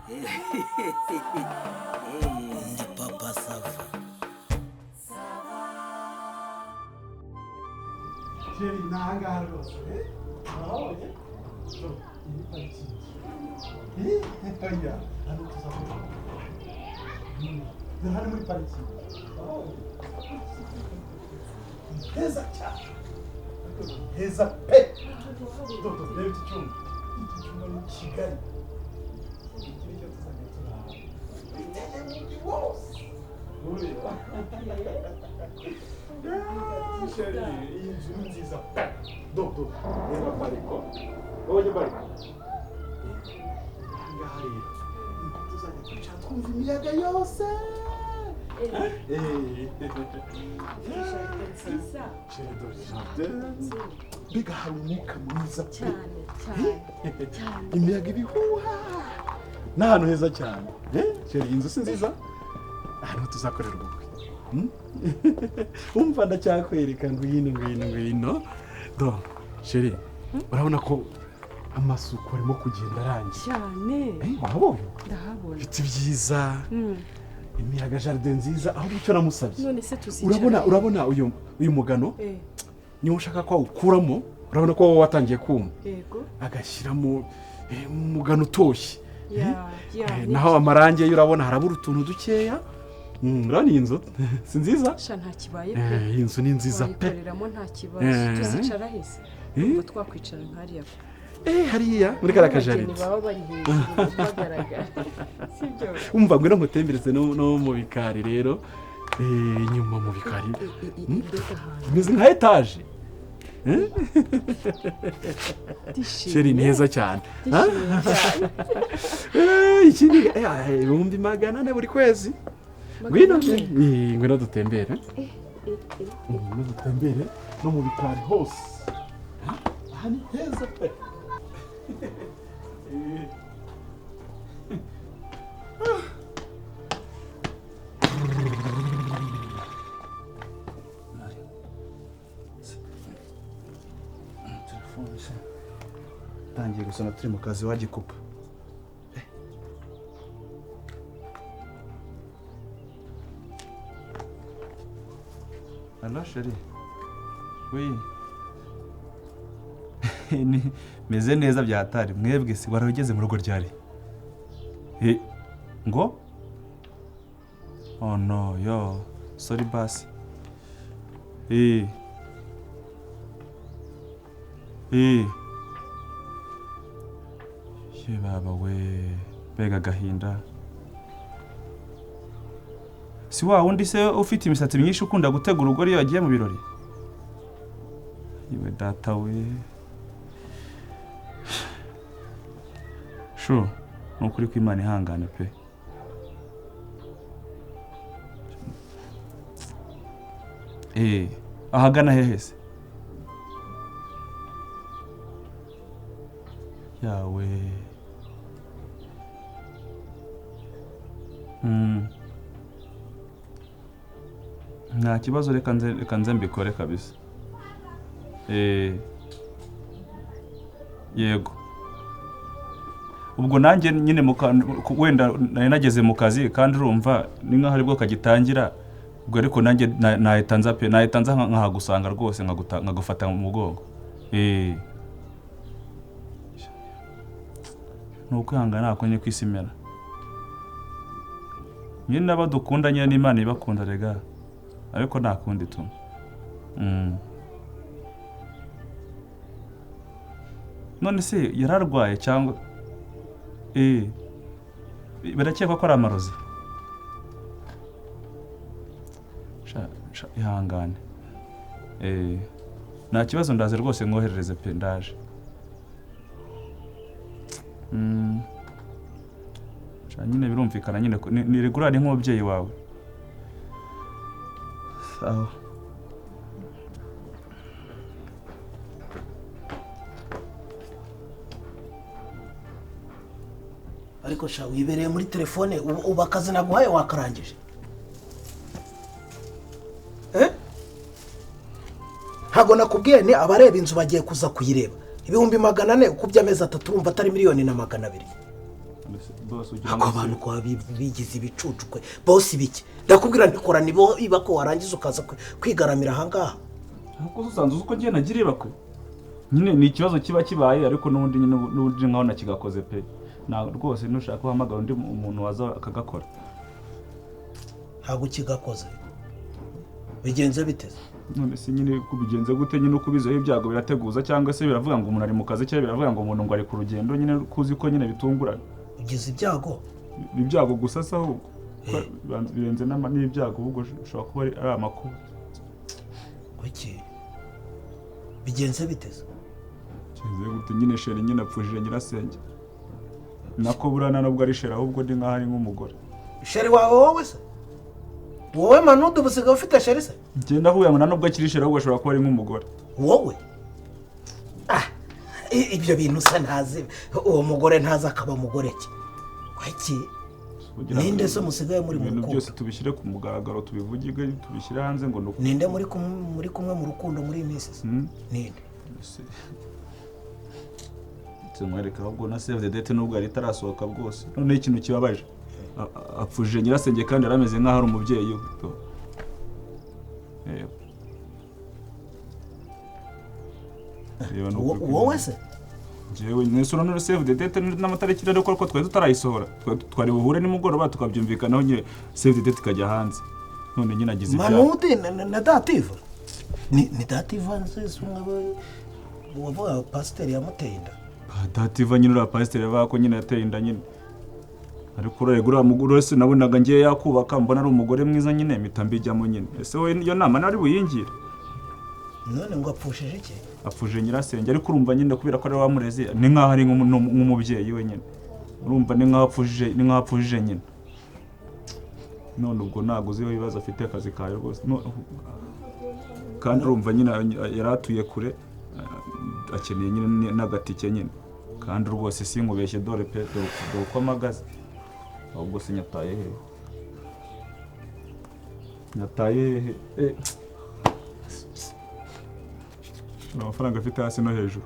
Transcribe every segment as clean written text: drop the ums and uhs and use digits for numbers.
Ndi Papa Sava. Chéri, ni ahangaha rwose, eh? Urabonye? So, iyi ni parikingi. Eh, oya, hano tuzakora. Dore hano muri parikingi. Urabonye? Ni heza cyane. Ni heza pe! Dodo, reba iki cyumba. Iki cyumba ni Kigali. Iki nicyo tuzajya turara. Biteye umujyi wose. Ureba? Ah, chéri, iyi nzu ni nziza pe! Dodo, reba bariko. Wabonye bariko? Ahangaha rero niho tuzajya twicara twumva imiyaga yose. Nziza. Chéri, dore jardin. Mbega hari umwuka mwiza pe! Cyane cyane cyane. Imiyaga ibihuha. Ni ahantu heza cyane. Eh, chéri, iyi nzu si nziza? Ahantu tuzakorera ubukwe. Hmm? Umva, ndacyakwereka, ngwino, ngwino, ngwino. Do, chéri, urabona ko amasuku arimo kugenda arangira. Cyane. Eh, wahabonye? Ndahabona. Ibiti byiza, imiyaga, jardin nziza. Ahubwo icyo namusabye, None se tuzicara? urabona uyu mugano, niba ushaka ko awukuramo, urabona ko wowe watangiye kuma, agashyiramo umugano utoshye. Ya. Naho amarangi yo, urabona harabura utuntu dukeya. Urabona iyi nzu si nziza? Sha, nta kibaye pe. Iyi nzu ni nziza pe. Wayikoreramo nta kibazo. Tuzicara hese? Ubwo twakwicara nk'hariya. Hariya muri kariya Abageni kajaride. baba bari hejuru bagaragara, sibyo? Umva, ngwino nkutembereze no mu bikari rero. Inyuma mu bikari. Mbega ahantu! Imeze nka etaje. Ndishimye. Chéri, ni heza cyane. Ndishimye cyane. Ikindi, 400,000 buri kwezi. Ngwino. 400? Ngwino dutembere. Ngwino dutembere no mu bikari hose. Aha ni heza pe. Telefone se tangiye gusona turi mu kazi, wagikupa. Allo chéri, oui. Ni meze neza byatari, mwebwe si wari ugeze mu rugo ryari? Ngo oh no, yo, sorry basi. Ye baba we, mbega agahinda! Si wa wundi se ufite imisatsi myinshi ukunda gutega urugori iyo yagiye mu birori? Iwe data we! Shu, ni ukuri ko Imana ihangane pe. Ahagana hehe se yawe? Nta kibazo, reka nze mbikore kabisa. Yego, ubwo nanjye nyine wenda nari nageze mu kazi, kandi urumva ni nk'aho aribwo kagitangira ubwo, ariko nanjye nahita nza pe, nahita nza nkahagusanga rwose, nkagufata mu mugongo. Ni ukwihangana, ntabwo nyine kwisi imera nyine, n'abo dukunda nyine n'Imana ibakunda rega, ariko nta kundi tu. None se yararwaye cyangwa? Birakekwa ko ari amarozi. Sha, sha, ihangane. Nta kibazo, ndaze rwose mwoherereze pe, ndaje. Sha, nyine birumvikana nyine ko ni regular nk'umubyeyi wawe. Sawa. Ariko sha, wibereye muri telefone ubu akazi naguhaye wakarangije? Eh? Ntabwo nakubwiye ni abareba inzu bagiye kuza kuyireba? 400,000 ukubye amezi 3, urumva atari 1,200,000? Boss ugira Ako ngo abantu kwa bigize ibicucu kwe. Boss biki? Ndakubwira ntikora nibo ibako warangiza ukaza kwigaramira ahangaha. Ahubwo usanzwe uzi ko ngiye nagira ibakwe. Nyine ni ikibazo kiba kibaye ariko n'ubundi nyine n'ubundi nkaho nakigakoze pe. Na rwose nushaka uhamagara undi umuntu waza akagakora. Ntabwo kigakoze. Bigenze biteze. None se nyine kubigenza gute nyine uko ubizeho ibyago birateguza cyangwa se biravuga ngo umuntu ari mu kazi cyangwa biravuga ngo umuntu ngo ari ku rugendo nyine kuzi ko nyine bitungurana. Ugize ibyago? Ibyago gusa se ahubwo birenze n'ibyago ahubwo ushobora kuba ari amakuba. Kuki? Bigenze biteze. Bigenze gute nyine sheri nyine apfujije nyirasenge. Nako burana nubwo ari sheri ahubwo ndi nkaho ari nk'umugore. Sheri wawe wowe se? Wowe Manudu ubusigaye ufite sheri se? Ngenda huye ngo nubwo akiri sheri ahubwo ashobora kuba ari nk'umugore. Wowe? Ah, ibyo bintu se ntazi uwo mugore ntazi akaba mugore ki? Kuki? Ninde se musigaye muri mu rukundo? Ibintu byose tubishyire ku mugaragaro tubivugige tubishyire hanze ngo nuko. Ninde muri kumwe mu rukundo muri iyi minsi se? Ninde? Tumwereka ahubwo na save the date nubwo yari itarasohoka bwose. None ikintu kibabaje. Apfuje nyirasenge kandi yarameze nkaho ari umubyeyi we. Wowe se? Njyewe nesura no save the date n'amatariki rero ko twari tutarayisohora. Twari buhure nimugoroba tukabyumvikanaho nyine save the date ikajya hanze. None nyine agize ibyago. Manude na Dativa. Ni Dativa nzese umwe wavuga pasiteri yamuteye inda. Dativa nyine uriya pasiteri yavuga ko nyine yateye inda nyine. Ariko urego uriya mugore wese nabonaga ngiye yakubaka mbona ari umugore mwiza nyine mpita mbijyamo nyine. Ese wowe iyo nama nari buyingire? None ngo apfushije iki? Apfuje nyirasenge ariko urumva nyine kubera ko ari wamureze ni nkaho ari nk'umubyeyi we nyine. Urumva ni nkaho apfuje nyine. None ubwo ntago uzi ibibazo afite akazi kawe rwose. Kandi urumva nyine yaratuye kure akeneye nyine n'agatike nyine. Kandi rwose sinkubeshye dore pe dore uko amagaze. Ahubwo se nyataye hehe? Nyataye hehe? Amafaranga afite hasi no hejuru.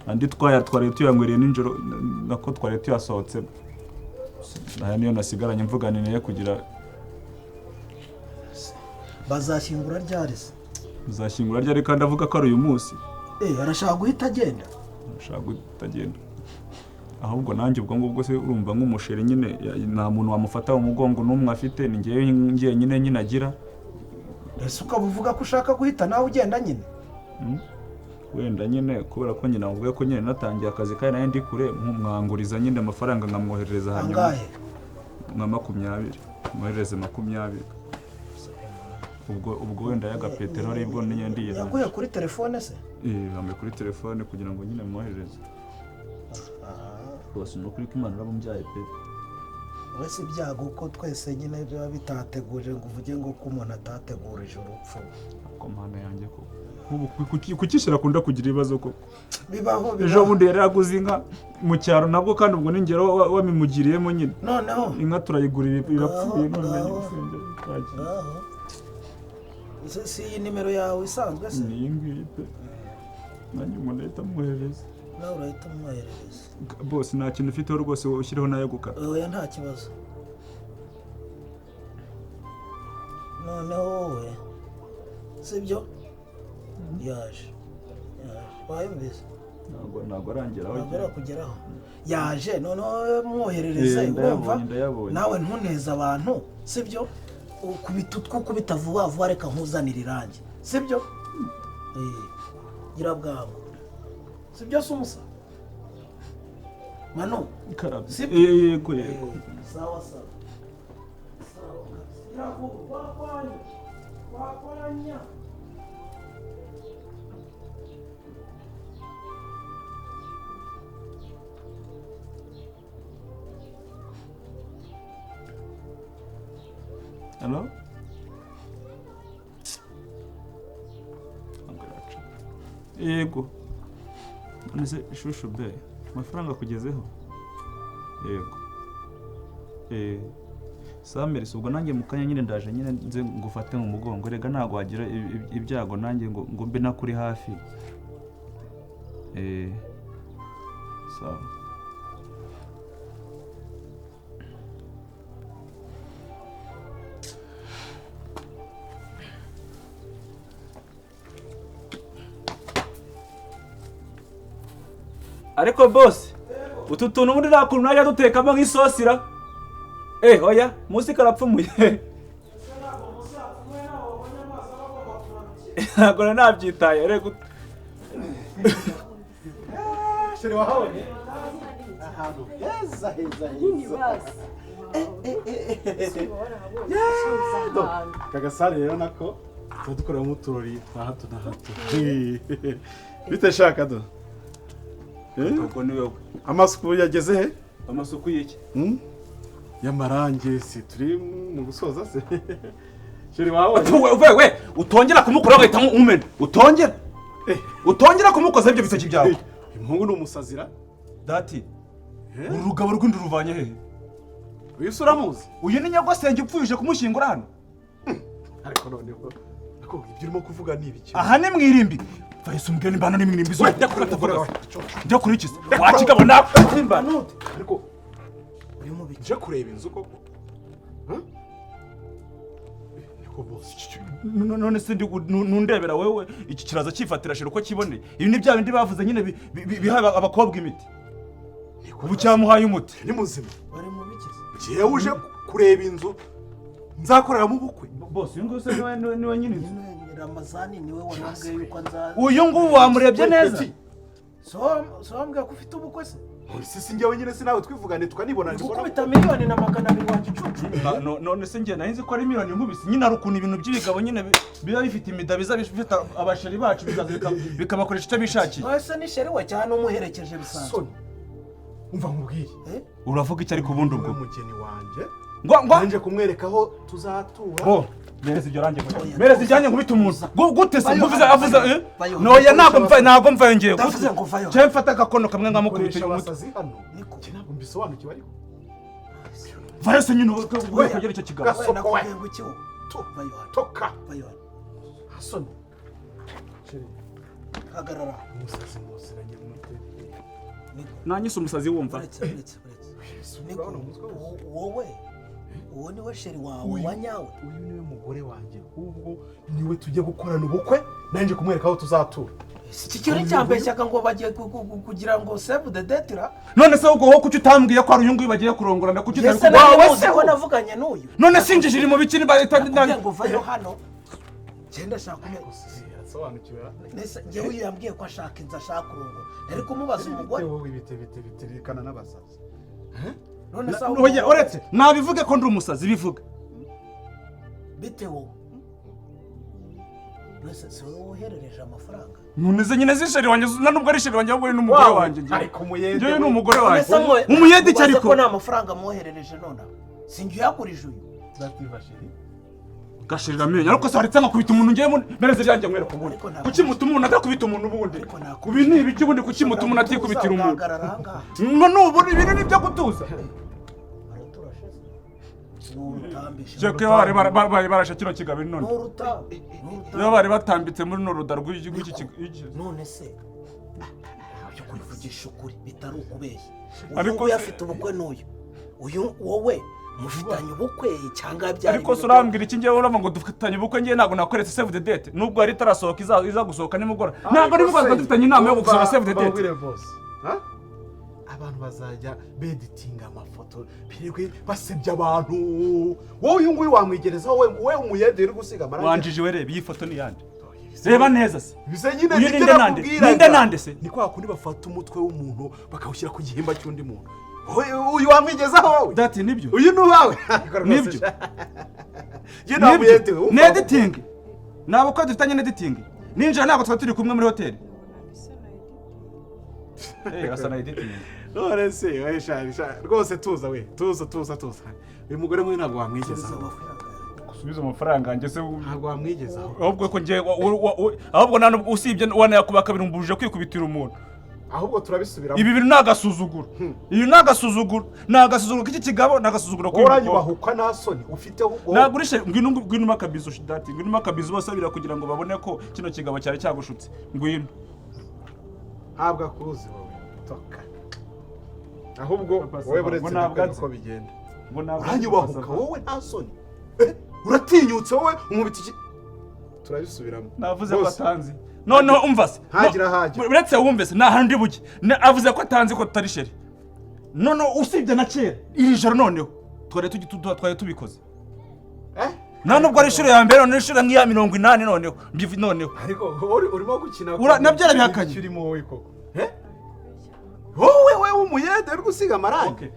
Andi twari tuyanywereye nijoro nako twari tuyasohotse. Aya niyo nasigaranye mvugane naye kugira bazashyingura ryari se? Bazashyingura ryari kandi avuga ko ari uyu munsi. Arashaka guhita agenda. Arashaka guhita agenda. Ahubwo nanjye ubwo ngubwo se urumva nk'umusheri nyine nta muntu wamufata mu mugongo n'umwe afite ni ngewe nyine nyine agira. Ese ukaba uvuga ko ushaka guhita nawe ugenda nyine? Wenda nyine kubera ko nyine avuga ko nyine natangiye akazi kandi nayo ndi kure nkumwanguriza nyine amafaranga nkamwoherereza hanyuma. Angahe? Nka 20. Mwoherereze 20. Ubwo wenda yaga peteroli ibwo nyine ndiye. Yakuye kuri telefone se? Bambaye kuri telefone kugira ngo nyine mwoherereze. Rwose ni ukuri ko Imana irabumbyaye pe. Wese ibyago ko twese nyine biba bitateguje ngo uvuge ngo ko umuntu atategurije urupfu. Ko mana yanjye ko kuki akunda kugira ibibazo koko? Bibaho. Ejo bundi yari yaguze inka mu cyaro nabwo kandi ubwo n'ingero wamimugiriyemo nyine. Noneho inka turayigura irapfuye none nyine twagiye. Si iyi nimero yawe isanzwe se? Ni iyi ngiyi pe. Nanjye umuntu ahita amwoherereza. Nawe urahita umwoherereza. Bose nta kintu ufiteho rwose ushyireho nayo gukata. Oya nta kibazo. Noneho wowe sibyo? Yaje. Wayumvise? Ntabwo arangeraho. Ntabwo arakugeraho. Yaje noneho mwoherereze urumva? Nawe ntuneze abantu sibyo? Ukubita utwukubita vuba vuba reka nkuzanire irangi sibyo? Gira bwangu. Sibyo se umusa? Manu sibyo? Yego yego. Sawa sawa. Gira vuba wakwanya. Hello? Yego. None se shushu be, amafaranga kugezeho? Yego. Samiri ubwo nanjye mukanya nyine ndaje nyine nze ngufate mu mugongo rega ntago wagira ibyago nanjye ngo mbe nakuri hafi. Sawa. Ariko boss, utu tuntu ubundi nta kuntu najya dutekamo nk'isosira. Oya, munsi karapfumuye. Ntabwo nari nabyitaye rego. Chéri, wahabonye ahantu heza heza heza. Aka gasare rero nako tuba dukoreramo uturori twa hato na hato. Bite shaka do? Ubwo ni wowe. Amasuku yageze he? Amasuku y'iki? Y'amarangi si turi mu gusoza se. Chéri, wahabonye? We utongera kumukora ugahita umena. Utongera. Utongera kumukoza ibyo bitoki byawe. Umuhungu ni umusazira. Dati. Uru rugabo rw'indi ruvanye hehe? Uyu se uramuzi? Uyu ni nyagosenge upfuje kumushyingura hano. Ariko noneho nako ibyo urimo kuvuga ni ibiki? Aha ni mwirimbi. Vayise umbwire nimba hano ni mwirimbi. Njya kurikiza. Wakigabo nawe. Ariko Uri mu biki? nje kureba inzu koko. Niko boss. None se nundebera wewe iki kiraza cyifatira shira uko kiboneye. Ibi ni bya bindi bavuze nyine biha abakobwa imiti. Ubu cyamuhaye umuti. Ni muzima. Uri mu biki se? Jewe uje kureba inzu nzakoreramo ubukwe. Boss, uyu nguyu se niwe nyine inzu. Nyine Ramazani niwe wambwiye yuko nza. Uyu nguyu wamurebye neza. So wambwiye ko ufite ubukwe se? Si njyewe nyine, si nawe twivugane tukanibona. Gukubita 1,200,000 wa gicucu. None se njye nari nzi ko ari miliyoni nkubise. Nyine hari ukuntu ibintu by'ibigabo nyine biba bifite imida biza bifite abasheri bacu bizaza bikabakoresha icyo bishakiye. Ese ni sheri we cyane umuherekeje bisanzwe? Umva nkubwire. Uravuga iki ariko ubundi ubwo? Umugeni wanjye. Ngo nanje kumwereka aho tuzatura. Bo, mereza ibyo range. Mereza ibyanjye nkubita umuntu. Gute se mvuze avuze noya ntabwo mva ngiye. Ndavuze ngo vayo. Cyo mfata agakono kamwe nkamukubita uyu mutwe. Niko. Ntabwo mbisobanukiwe ariko. Vayo se nyine uwe kugera icyo kigabo. Gasoko we. Vayo hano. Toka. Vayo hano. Hasoni. Hagarara. Umusazi muziranye mute. Nanyise umusazi wumva. Uretse. Niko wowe uwo niwe sheri wawe wa nyawe. Uyu niwe mugore wanjye, ubwo niwe tujye gukorana ubukwe nanje kumwereka aho tuzatura. Iki kintu cyambeshyaga ngo bagiye kugira ngo save the date ra. None se ubwo wowe kuki utambwiye ko ari uyu nguyu bagiye kurongorana kuki utari wawe se ko navuganye n'uyu? None sinjije iri mu biki ba ngo vayo hano. Genda shaka kumwe. Yasobanukiwe. Nese ngewe uyu yambwiye ko ashaka inzu ashaka kurongora. Nari kumubaza umugore. Wowe bite bite biterikana n'abasazi. None se oya uretse nabivuge ko ndi umusazi bivuga. Bite wowe? Nese se wowe woherereje amafaranga? None se nyine zisheri wanjye nubwo ari sheri wanjye ahubwo ni n'umugore wanjye. Ariko umuyede. Njyewe ni umugore wanjye. Umuyede iki ariko? Ko nta mafaranga mwoherereje none. Sinjye uyakurije uyu. Dativa sheri. Gashirira amenyo ariko se haretse nkakubita umuntu ngiye mereze ryanjye mwereka ubundi. Kuki mutuma umuntu adakubita umuntu ubundi? Kubi ni ibiki ubundi kuki mutuma umuntu atikubitira umuntu? None ubu ibintu ni byo gutuza. Jeke bari barashe kino kigabe none. Niba bari batambitse muri no ruda rw'iki kigo. None se byo kuvugisha ukuri bitari ukubeshya. Ariko yafite ubukwe n'uyu. Uyu wowe mufitanye ubukwe cyangwa byari. Ariko se urambwira iki ngiye urava ngo dufitanye ubukwe ngiye ntabwo nakoretse save the date nubwo yari itarasohoka iza gusohoka nimugora. Ntabwo ari mugora dufitanye inama yo gusohora save the date. Abantu bazajya beditinga amafoto birirwe basebya abantu. Wowe uyu nguyu wamwigerezaho we umuyede uri gusiga amarangi. Wanjije we reba iyi foto ni yande. Reba neza se. Bize nyine ninde nande se. Ni kwa kundi bafata umutwe w'umuntu bakawushyira ku gihimba cy'undi muntu. Uyu wamwigezaho wowe. Dati nibyo. Uyu ni uwawe. Nibyo. Njye nta muyede we. Ni editing. Ntabwo ko dufitanye editing. Ninjira ntabwo twari turi kumwe muri hoteli. Asa na editing. None se we sha rwose tuza we tuza. Uyu mugore mwe ntabwo wamwigezaho. Gusubiza amafaranga yanjye se ntabwo wamwigezaho. Ahubwo ko ngiye ahubwo nta nubwo usibye wanayakuba kabiri mbujije kwikubitira umuntu. Ahubwo turabisubiramo. Ibi bintu nagasuzuguro. Ibi nagasuzuguro. Nagasuzuguro k'iki kigabo nagasuzuguro ko uranyubahuka nta soni ufite ubwo. Nagurishe ngwino ngwino makabizo dati ngwino makabizo basabira kugira ngo babone ko kino kigabo cyari cyagushutse. Ngwino. Ntabwo akuzi wowe. Toka. Ahubwo wowe buretse uko bigenda. Uranyubahuka wowe nta soni. Uratinyutse wowe umubiti iki. Turabisubiramo. Navuze ko atanzi. Noneho umva se. Ntagira aho ajya. Uretse wumve se, nta hantu ndi bujye. Avuze ko atanzi ko tutari chéri. Noneho usibye na kera, iri joro noneho twari tubikoze. Eh? Nta nubwo ari inshuro ya mbere, noneho inshuro nk'iya 80 noneho noneho. Ariko wowe urimo gukina. Nabyo yarabihakanye. Icyo urimo wowe koko? Eh? Wowe we w'umuyede uri gusiga amarangi. Okay.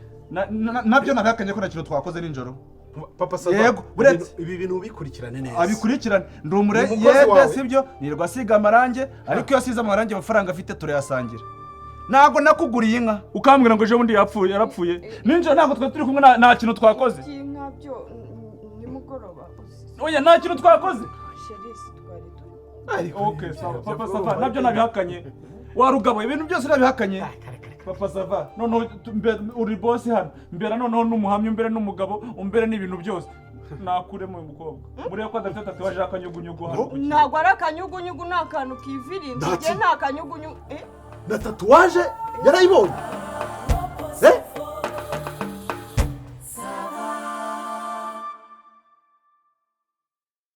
Nabyo nabihakanye ko nta kintu twakoze nijoro. Papa Sava. Yego, uretse. Ibi bintu ubikurikirane neza. Abikurikirane, ndi Ni umukozi umureyede wawe. sibyo? Nirwa asiga amarangi, ariko iyo asize amarangi amafaranga afite turayasangira. Ntabwo nakuguriye inka ukambwira ngo ejo bundi yapfuye, yarapfuye nijoro. Ntabwo twari turi kumwe, nta kintu twakoze. By'inka byo nimugoroba. Oya, nta kintu twakoze. Chéri, si twari turi Ariko Okay, sawa, Papa Sava, nabyo nabihakanye. Warugabo, ibintu byose nabihakanye. Papa Sava, noneho uri boss hano, mbera noneho n'umuhamya, umbere n'umugabo, umbere n'ibintu byose. Nakuremo uyu mukobwa, murebe ko adafite tatouage y'akanyugunyugu hano. Ntabwo ari akanyugunyugu, ni akantu kivirinze. Ntaki. Njye nta kanyugunyugu, eh? Na tatouage yarayibonye.